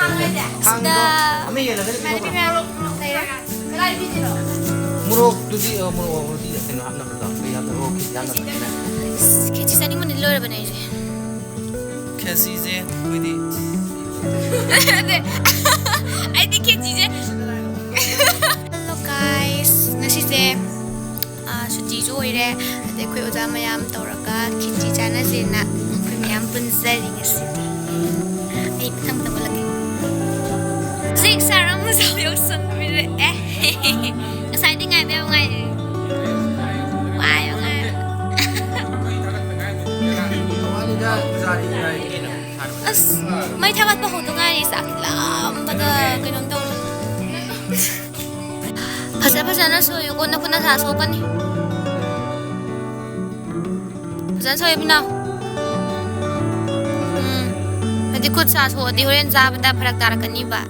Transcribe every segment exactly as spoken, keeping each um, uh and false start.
ꯊꯥꯡꯗꯣ ꯁꯤꯗ ꯑꯃ ꯌꯦꯜꯂꯒꯗꯤ ꯏꯃꯥꯟꯅꯕꯤ ꯄꯤꯊꯣꯛꯈ꯭ꯔꯣ꯫ ꯃꯌꯥꯝ ꯂꯩꯔꯦ꯫ ꯀꯗꯥꯏ ꯄꯤꯗꯣꯏꯅꯣ? ꯃꯣꯔꯣꯛꯇꯨꯗꯤ, ꯑ, ꯃꯣꯔꯣꯛ ꯑꯣꯏꯔꯗꯤ ꯀꯩꯅꯣ ꯍꯥꯞꯅꯕꯗꯣ, ꯀꯩ ꯍꯥꯞꯅꯕ? ꯃꯣꯔꯣꯛ ꯈꯤꯇꯪ ꯍꯥꯞꯅꯕꯅꯤꯅ꯫ ꯑꯁ, ꯈꯦꯆꯤ ꯆꯥꯅꯤꯡꯕꯅꯗꯤ ꯂꯣꯏꯔꯕꯅꯦ ꯑꯩꯁꯦ꯫ ꯈꯦꯆꯤꯁꯦ ꯑꯩꯈꯣꯏꯗꯤ ꯑꯩꯗꯤ ꯈꯦꯆꯤꯁꯦ꯫ Hello guys, ꯉꯁꯤꯁꯦ, ꯑꯥ, ꯁꯨꯇꯤꯁꯨ ꯑꯣꯏꯔꯦ꯫ ꯑꯗꯩ ꯑꯩꯈꯣꯏ ꯑꯣꯖꯥ ꯃꯌꯥꯝ ꯇꯧꯔꯒ ꯈꯦꯆꯤ ꯆꯥꯅꯁꯦꯅ ꯑꯩꯈꯣꯏ ꯃꯌꯥꯝ ꯄꯨꯟꯖꯔꯤ ꯉꯁꯤꯗꯤ꯫ ꯑꯩ ꯃꯊꯪ ꯃꯊꯪ ꯑꯣꯜꯂꯛꯀꯦ꯫ ꯍꯧꯖꯤꯛ ꯁꯥꯔ ꯑꯃ ꯁꯥꯎ ꯌꯧꯁꯟꯕꯤꯔꯛꯑꯦ꯫ ꯉꯁꯥꯏꯗꯤ ꯉꯥꯏꯕ ꯌꯥꯝ ꯉꯥꯏꯔꯦ꯫ ꯋꯥꯏ, ꯋꯥꯏ꯫ ꯑꯁ, ꯃꯩ ꯊꯥꯒꯠꯄ ꯍꯧꯗ ꯉꯥꯏꯔꯤ, ꯆꯥꯛ ꯂꯥꯝꯕꯗ ꯀꯩꯅꯣꯝ ꯇꯧꯔꯦ꯫ ꯐꯖ ꯐꯖꯅ ꯁꯣꯏꯌꯨꯀꯣ, ꯅꯈꯨꯠ ꯅꯁꯥ ꯁꯣꯛꯀꯅꯤ꯫ ꯐꯖꯅ ꯁꯣꯏꯌꯨ ꯄꯤꯅꯥꯎ꯫ ꯎꯝ꯫ ꯍꯥꯏꯗꯤ ꯈꯨꯠ ꯁꯥ ꯁꯣꯛꯑꯗꯤ ꯍꯣꯔꯦꯟ ꯆꯥꯕꯗ ꯐꯔꯛ ꯇꯥꯔꯛꯀꯅꯤꯕ꯫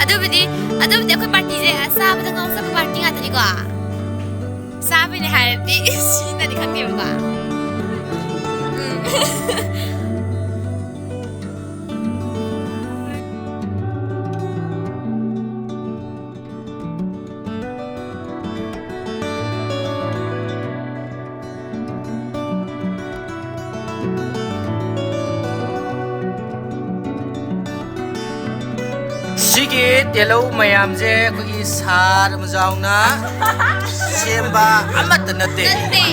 ꯑꯗꯨꯕꯨꯗꯤ, ꯑꯗꯨꯕꯨꯗꯤ ꯑꯩꯈꯣꯏ ꯄꯥꯔꯇꯤꯁꯦ ꯆꯥꯕꯗ ꯉꯥꯎꯖꯕ ꯄꯥꯔꯇꯤ ꯉꯥꯛꯇꯅꯤꯀꯣ꯫ ꯆꯥꯕꯩꯅꯦ ꯍꯥꯏꯔꯗꯤ ꯁꯤꯅꯗꯤ ꯈꯪꯗꯦꯕꯀꯣ꯫ ꯎꯝ꯫ ꯁꯤꯒꯤ ꯇꯦꯂꯧ ꯃꯌꯥꯝꯁꯦ ꯑꯩꯈꯣꯏꯒꯤ ꯁꯥꯔ ꯑꯃ ꯌꯥꯎꯅ ꯁꯦꯝꯕ ꯑꯃꯠꯇ ꯅꯠꯇꯦ꯫ ꯅꯠꯇꯦ꯫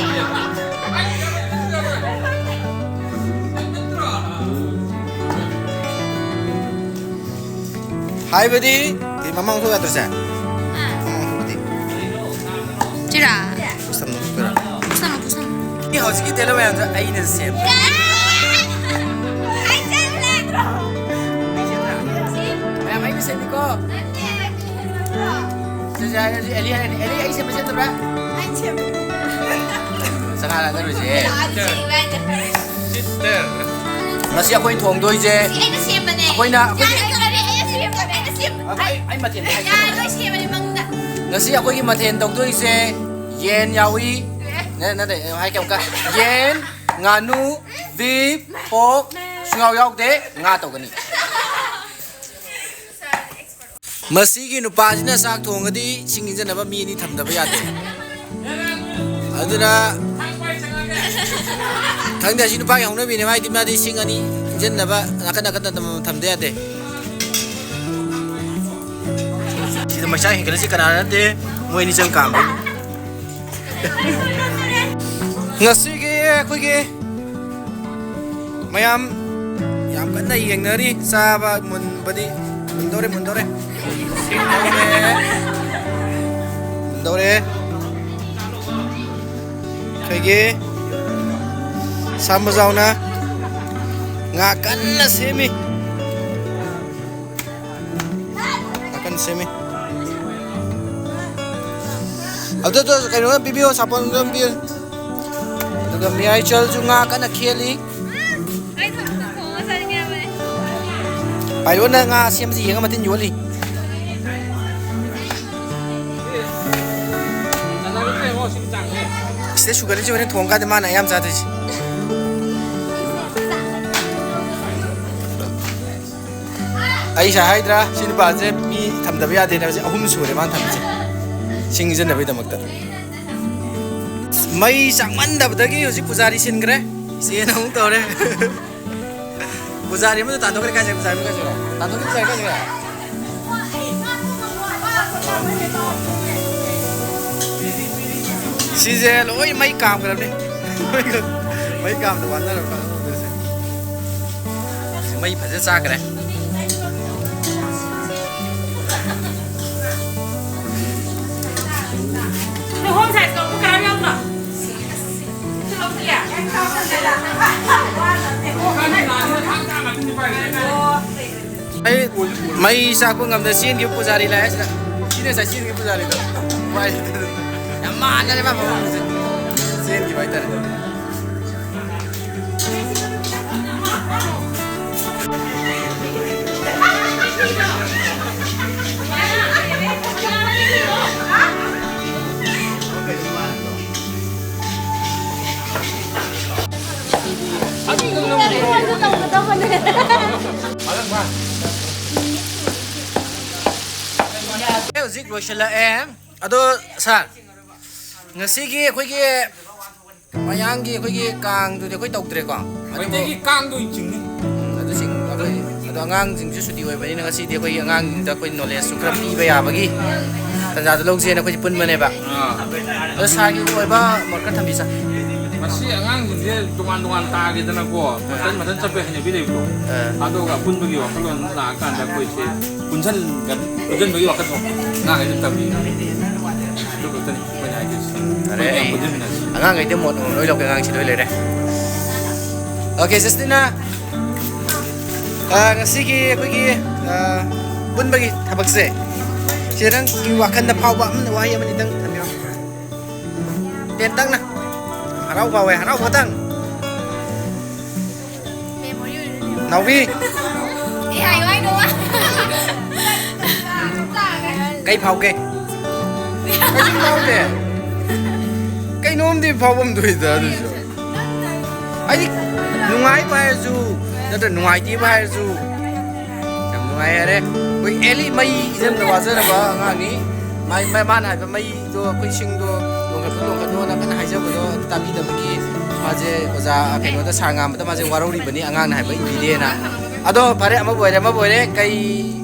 ꯍꯥꯏꯕꯗꯤ, ꯀꯩ ꯃꯃꯥꯡ ꯊꯣꯛ ꯌꯥꯗ꯭ꯔꯁꯦ? ꯑꯥ꯫ ꯃꯃꯥꯡ ꯊꯣꯛꯄꯗꯤ꯫ ꯆꯤꯔꯥ꯫ ꯄꯨꯁꯝ ꯊꯣꯛꯇꯣꯏꯔꯥ? ꯄꯨꯁꯝ, ꯄꯨꯁꯝ꯫ ꯑꯦ, ꯍꯧꯖꯤꯛꯀꯤ ꯇꯦꯂꯧ ꯃꯌꯥꯝꯗꯣ ꯑꯩꯅ ꯁꯦꯝꯕ꯫ ꯀꯥꯏ? ꯍꯥꯏꯖꯜꯂꯦ꯫ ꯃꯌꯥꯝ ꯑꯩꯅ ꯁꯦꯝꯃꯤꯀꯣ꯫ ꯅꯠꯇꯦ꯫ ꯁꯤꯁꯦ ꯍꯥꯏꯔꯁꯤ, ꯑꯦꯂꯤ ꯍꯥꯏꯔꯅꯤ꯫ ꯑꯦꯂꯤ, ꯑꯩ ꯁꯦꯝꯕ ꯁꯦꯝꯗꯕ꯭ꯔꯥ? ꯑꯩ ꯁꯦꯝꯃꯦ꯫ ꯆꯉꯥ ꯂꯥꯛꯅꯔꯣꯏꯁꯦ꯫ ꯂꯥꯛꯑꯣ, ꯑꯗꯨ ꯁꯦꯝꯃꯦ ꯍꯥꯏꯁꯦ꯫ ꯉꯁꯤ ꯑꯩꯈꯣꯏꯅ ꯊꯣꯡꯗꯣꯏꯁꯦ, ꯁꯤ ꯑꯩꯅ ꯁꯦꯝꯕꯅꯦ꯫ ꯑꯩꯈꯣꯏꯅ, ꯑꯩꯈꯣꯏꯒꯤ ꯌꯥꯔꯦ, ꯌꯥꯔꯦ, ꯑꯩꯅ ꯁꯦꯝꯕꯅꯦ, ꯑꯩꯅ ꯁꯦꯝꯕꯅꯦ꯫ ꯑꯩꯈꯣꯏ, ꯑꯩ ꯃꯊꯦꯜ ꯍꯥꯏꯒꯦ꯫ ꯌꯥꯔꯦ, ꯂꯣꯏ ꯁꯦꯝꯕꯅꯦ ꯃꯉꯣꯟꯗ꯫ ꯉꯁꯤ ꯑꯩꯈꯣꯏꯒꯤ ꯃꯊꯦꯜ ꯇꯧꯗꯣꯏꯁꯦ ꯌꯦꯟ ꯌꯥꯎꯏ꯫ ꯑꯦ꯫ ꯅ-, ꯅꯠꯇꯦ, ꯍꯥꯏꯒꯦ ꯑꯃꯨꯛꯀ꯫ ꯌꯦꯟ, ꯉꯥꯅꯨ, beef, pork ꯁꯨꯡꯌꯥꯎ ꯌꯥꯎꯗꯦ꯫ ꯉꯥ ꯇꯧꯒꯅꯤ꯫ ꯃꯁꯤꯒꯤ ꯅꯨꯄꯥꯁꯤꯅ ꯆꯥꯛ ꯊꯣꯡꯉꯗꯤ ꯁꯤꯡ ꯏꯟꯖꯟꯅꯕ ꯃꯤ ꯑꯅꯤ ꯊꯝꯗꯕ ꯌꯥꯗꯦ꯫ ꯑꯗꯨꯅ ꯈꯪꯗꯦ, ꯑꯁꯤ ꯅꯨꯄꯥꯒꯤ ꯍꯧꯅꯕꯤꯅꯦ꯫ ꯃꯥꯗꯤ, ꯃꯥꯗꯤ ꯁꯤꯡ ꯑꯅꯤ ꯏꯟꯖꯟꯅꯕ ꯅꯥꯀꯟ ꯅꯥꯀꯟꯗ ꯑꯃꯃꯝ ꯊꯝꯗ ꯌꯥꯗꯦ꯫ ꯁꯤꯗ ꯃꯩꯁꯥ ꯍꯦꯟꯒꯠꯂꯤꯁꯤ ꯀꯅꯥ ꯅꯠꯇꯦ, ꯃꯣꯏ ꯑꯅꯤ ꯆꯪ ꯀꯥꯝꯕꯩꯅꯤ꯫ ꯉꯁꯤꯒꯤ ꯑꯩꯈꯣꯏꯒꯤ ꯃꯌꯥꯝ ꯌꯥꯝ ꯀꯟꯅ ꯌꯦꯡꯅꯔꯤ꯫ ꯆꯥꯕ ꯃꯨꯟꯕꯗꯤ ꯃꯨꯟꯗꯧꯔꯦ, ꯃꯨꯟꯗꯧꯔꯦ꯫ ꯃꯨꯟꯗꯧꯔꯦ꯫ ꯑꯩꯈꯣꯏꯒꯤ ꯁꯥꯝꯕꯖꯥꯎꯅ ꯉꯥ ꯀꯟꯅ ꯁꯦꯝꯃꯤ꯫ ꯅꯥꯀꯟ ꯁꯦꯝꯃꯤ꯫ ꯑꯗꯨꯗꯣ ꯀꯩꯅꯣ ꯄꯤꯕꯤꯌꯣ, ꯁꯥꯄꯣꯟꯗꯣ ꯑꯝ ꯄꯤꯌꯨ꯫ ꯑꯗꯨꯒ ꯃꯤꯌꯥꯏꯆꯜꯁꯨ ꯉꯥ ꯀꯟꯅ ꯈꯦꯠꯂꯤ꯫ ꯄꯥꯏꯂꯣꯠꯅ ꯉꯥ ꯁꯦꯝꯕꯁꯤ ꯌꯦꯡꯉ ꯃꯇꯤꯟ ꯌꯣꯠꯂꯤ꯫ ꯁꯤꯗ ꯁꯨꯒꯠꯂꯤꯁꯤ ꯍꯣꯔꯦꯟ ꯊꯣꯡꯀꯥꯟꯗ ꯃꯥꯅ ꯑꯌꯥꯝꯕ ꯆꯥꯗꯣꯏꯁꯤ꯫ ꯑꯩ ꯉꯁꯥꯏ ꯍꯥꯏꯗ꯭ꯔꯥ, ꯁꯤ ꯅꯨꯄꯥꯁꯦ ꯃꯤ ꯊꯝꯗꯕ ꯌꯥꯗꯦꯅ, ꯍꯧꯖꯤꯛ ꯑꯍꯨꯝ ꯁꯨꯔꯦ ꯃꯥꯅ ꯊꯝꯃꯤꯁꯦ, ꯁꯤꯡ ꯏꯖꯟꯅꯕꯒꯤꯗꯃꯛꯇ꯫ ꯃꯩ ꯆꯥꯛꯃꯟꯗꯕꯗꯒꯤ ꯍꯧꯖꯤꯛ ꯄꯨꯖꯥꯔꯤ ꯁꯤꯟꯈ꯭ꯔꯦ꯫ ꯏꯆꯦꯅ ꯑꯃꯨꯛ ꯇꯧꯔꯦ꯫ ꯄꯨꯖꯥꯔꯤ ꯑꯃꯗ ꯇꯥꯟꯊꯣꯛꯈ꯭ꯔꯦ꯫ ꯀꯥꯏ ꯆꯠꯈ꯭ꯔꯦ? ꯄꯨꯖꯥꯔꯤ ꯑꯃ ꯀꯥꯏ ꯆꯠꯈ꯭ꯔꯦ? ꯇꯥꯟꯊꯣꯛꯈ꯭ꯔꯦ, ꯄꯨꯖꯥꯔꯤ ꯀꯥꯏ ꯆꯠꯈ꯭ꯔꯦ? ꯁꯤꯁꯦ ꯂꯣꯏ ꯃꯩ ꯀꯥꯝꯈ꯭ꯔꯕꯅꯤ꯫ ꯃꯩ ꯀꯥꯝꯗ ꯋꯥꯅꯔꯕ ꯀꯥꯡꯕꯨꯁꯦ꯫ ꯃꯩ ꯐꯖꯅ ꯆꯥꯈ꯭ꯔꯦ꯫ ꯅꯣꯏ ꯍꯣꯝ ꯁꯥꯏꯟꯁ ꯂꯧꯕ ꯀꯅꯥꯝ ꯌꯥꯎꯗ꯭ꯔꯣ? ꯁꯤ ꯂꯧꯁꯤꯜꯂꯦ? ꯑꯩ ꯃꯩ ꯆꯥꯛꯄ ꯉꯝꯗ ꯆꯦꯟꯈꯤꯕ ꯄꯨꯖꯥꯔꯤ ꯂꯥꯛꯑꯦ ꯁꯤꯗ꯫ ꯁꯤꯅ ꯉꯁꯥꯏ ꯆꯦꯟꯈꯤꯕ ꯄꯨꯖꯥꯔꯤꯗꯣ꯫ ꯎꯄꯥꯏ ꯂꯩꯇꯗꯅ꯫ ꯌꯥꯝ ꯃꯥꯟꯅꯔꯦ ꯃꯥ ꯃꯑꯣꯡꯁꯦ꯫ ꯆꯦꯟꯈꯤꯕ ꯍꯥꯏꯇꯥꯔꯦ꯫ ꯍꯧꯖꯤꯛ ꯂꯣꯏꯁꯤꯜꯂꯛꯑꯦ꯫ ꯑꯗꯣ ꯁꯥꯔ, ꯉꯁꯤꯒꯤ ꯑꯩꯈꯣꯏꯒꯤ ꯃꯌꯥꯡꯒꯤ ꯑꯩꯈꯣꯏꯒꯤ ꯀꯥꯡꯗꯨꯗꯤ ꯑꯩꯈꯣꯏ ꯇꯧꯗ꯭ꯔꯦꯀꯣ? ꯑꯗꯨꯕꯨ ꯃꯩꯇꯩꯒꯤ ꯀꯥꯡꯗꯣ ꯑꯣꯏꯅ ꯆꯤꯡꯅꯤ꯫ ꯎꯝ, ꯑꯗꯨꯁꯤꯡ ꯑꯩꯈꯣꯏ, ꯑꯗꯣ ꯑꯉꯥꯡꯁꯤꯡꯁꯨ ꯁꯨꯇꯤ ꯑꯣꯏꯕꯅꯤꯅ ꯉꯁꯤꯗꯤ ꯑꯩꯈꯣꯏ ꯑꯉꯥꯡꯁꯤꯡꯗ ꯑꯩꯈꯣꯏ ꯅꯣꯂꯦꯖꯁꯨ ꯈꯔ ꯄꯤꯕ ꯌꯥꯕꯒꯤ ꯇꯥꯟꯖꯥꯗꯣ ꯂꯧꯁꯦꯅ ꯑꯩꯈꯣꯏꯁꯦ ꯄꯨꯟꯕꯅꯦꯕ꯫ ꯑꯥ꯫ ꯑꯗꯣ ꯁꯥꯔꯒꯤ ꯑꯣꯏꯕ ꯃꯣꯠ ꯈꯔ ꯊꯝꯕꯤꯁꯥ꯫ ꯃꯁꯤ ꯑꯉꯥꯡꯁꯤꯡꯁꯦ ꯇꯣꯉꯥꯟ ꯇꯣꯉꯥꯟ ꯇꯥꯈꯤꯗꯅꯀꯣ, ꯃꯊꯟ ꯃꯊꯟ ꯆꯠꯄꯩ ꯍꯩꯅꯕꯤ ꯂꯩꯕꯗꯣ꯫ ꯑꯥ꯫ ꯑꯗꯨꯒ ꯑꯄꯨꯟꯕꯒꯤ ꯋꯥꯈꯜꯂꯣꯟ ꯂꯥꯛꯑꯀꯥꯟꯗ ꯑꯩꯈꯣꯏꯁꯦ ꯄꯨꯟꯁꯤꯟ-, ꯄꯨꯟꯁꯤꯟꯕꯒꯤ ꯋꯥꯈꯜꯗꯣ ꯑꯉꯥꯡꯈꯩꯗ ꯇꯝꯕꯤꯕ꯫ ꯑꯗꯨ ꯈꯛꯇꯅꯤ ꯑꯩꯈꯣꯏꯅ ꯍꯥꯏꯗꯣꯏꯁꯦ꯫ ꯐꯔꯦ, ꯑꯩꯈꯣꯏ ꯃꯌꯥꯝ ꯑꯩ ꯄꯨꯟꯁꯤꯟꯃꯤꯟꯅꯁꯤ꯫ ꯑꯉꯥꯡꯈꯩꯗꯤ ꯃꯣꯠ ꯑꯃꯃꯝ ꯂꯣꯏ ꯂꯧꯒꯦ, ꯑꯉꯥꯡꯁꯤ ꯂꯣꯏ ꯂꯩꯔꯦ꯫ ꯑꯣꯀꯦ, ꯁꯤꯁꯇꯤꯅꯥ, ꯑ, ꯉꯁꯤꯒꯤ ꯑꯩꯈꯣꯏꯒꯤ, ꯑ, ꯄꯨꯟꯕꯒꯤ ꯊꯕꯛꯁꯦ, ꯁꯤꯗ ꯅꯪꯒꯤ ꯋꯥꯈꯜꯗ ꯐꯥꯎꯕ ꯑꯃꯅ ꯋꯥꯍꯩ ꯑꯃꯅꯤꯗꯪ ꯊꯝꯕꯤꯔꯣ꯫ ꯇꯦꯟꯇꯛꯅ꯫ ꯍꯔꯥꯎ ꯐꯥꯎꯋꯦ, ꯍꯔꯥꯎ ꯈꯇꯪ꯫ ꯅꯥꯎꯕꯤ꯫ ꯀꯩ ꯍꯥꯏꯌꯣ ꯍꯥꯏꯅꯣ? ꯀꯩ ꯐꯥꯎꯒꯦ? ꯀꯩꯁꯨ ꯐꯥꯎꯗꯦ꯫ ꯀꯩꯅꯣꯝꯗꯤ ꯐꯥꯎꯐꯝ ꯊꯣꯛꯏꯗ ꯑꯗꯨꯁꯨ꯫ ꯍꯥꯏꯗꯤ ꯅꯨꯡꯉꯥꯏꯕ ꯍꯥꯏꯔꯁꯨ, ꯅꯠꯇ꯭ꯔ ꯅꯨꯡꯉꯥꯏꯇꯦꯕ ꯍꯥꯏꯔꯁꯨ, ꯌꯥꯝ ꯅꯨꯡꯉꯥꯏ ꯍꯥꯏꯔꯦ꯫ ꯑꯩꯈꯣꯏ ꯑꯦꯂꯤ ꯃꯩ ꯏꯖꯝꯗ ꯋꯥꯖꯔꯕ ꯑꯉꯥꯡꯅꯤ꯫ ꯃꯥꯏ-, ꯃꯥ-, ꯃꯥꯅ ꯍꯥꯏꯕ ꯃꯩꯗꯣ, ꯑꯩꯈꯣꯏ ꯏꯁꯤꯡꯗꯣ ꯂꯣꯟꯈꯠꯂꯨ, ꯂꯣꯟꯈꯠꯂꯨꯅ ꯀꯟꯅ ꯍꯥꯏꯖꯕꯗꯣ ꯑꯗꯨ ꯇꯥꯕꯤꯗꯕꯒꯤ ꯃꯥꯁꯦ ꯑꯣꯖꯥ ꯀꯩꯅꯣꯗ ꯁꯥꯔ ꯉꯥꯝꯕꯗ ꯃꯥꯁꯦ ꯋꯥꯔꯧꯔꯤꯕꯅꯤ, ꯑꯉꯥꯡꯅ ꯍꯥꯏꯕ ꯏꯟꯕꯤꯗꯦꯅ꯫ ꯑꯗꯣ ꯐꯔꯦ, ꯑꯃꯕꯨ ꯑꯣꯏꯔꯦ, ꯑꯃꯕꯨ ꯑꯣꯏꯔꯦ, ꯀꯩ